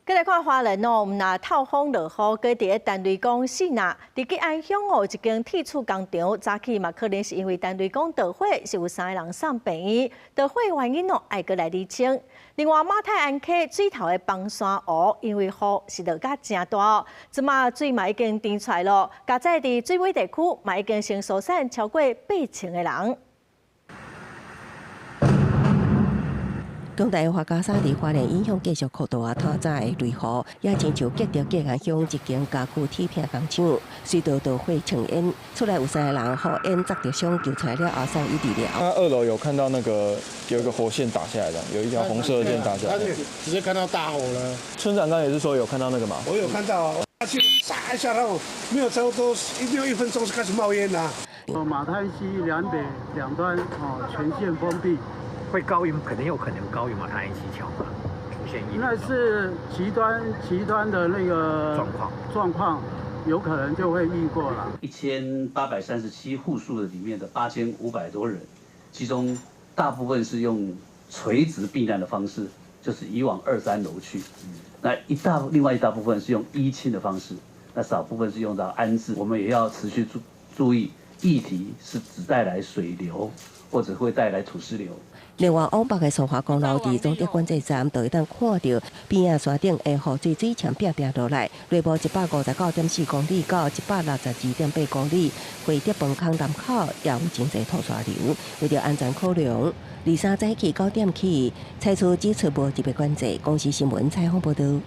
閣來看花蓮哦，毋但透風落雨，閣佇咧陳雷公四若，佇吉安鄉哦，一間鐵厝工廠，早起嘛可能是因為陳雷公著火，是有三个人送病院，著火原因哦，愛閣來釐清。另外馬太鞍溪水頭的枋山湖，因為雨是落甲誠大哦，這馬水嘛已經甜出來囉，佳哉佇水尾地區嘛已經先疏散超過8000个人。強台樺加沙佇花蓮影響繼續擴大啊，透早的雷雨也親像激著吉安鄉一間家具鐵片工廠，隨著著火衝煙，厝內有三个人予煙砸著傷，救出來了後送醫治療。他二樓有看到那個有一個火線打下來的，有一條紅色的線打下來。直接看到大火了。村長剛才也是說有看到那個嗎？我有看到啊，去殺一下，然後沒有差不多一沒有1分鐘就開始冒煙啦。馬太溪南北兩端哦全線封閉。會高於，可能有可能高於馬太鞍溪橋嘛？出現那是極端極端的那個狀況，狀況有可能就會溢過了。1837戶數的裡面的8500多人，其中大部分是用垂直避難的方式，就是移往二三樓去。那另外一大部分是用依親的方式，那少部分是用到安置。我們也要持續注意，議題是只帶來水流，或者會帶來土石流。另外，往北的蘇花公路佇總德管制站，就會當看到邊仔山頂的雨水水牆拚拚落來，內部159.4公里到162.8公里，惠德崩坑南口也有真濟土沙流。為著安全考量，二三早起9點起，採取只出無入的管制。公視新聞採訪報導。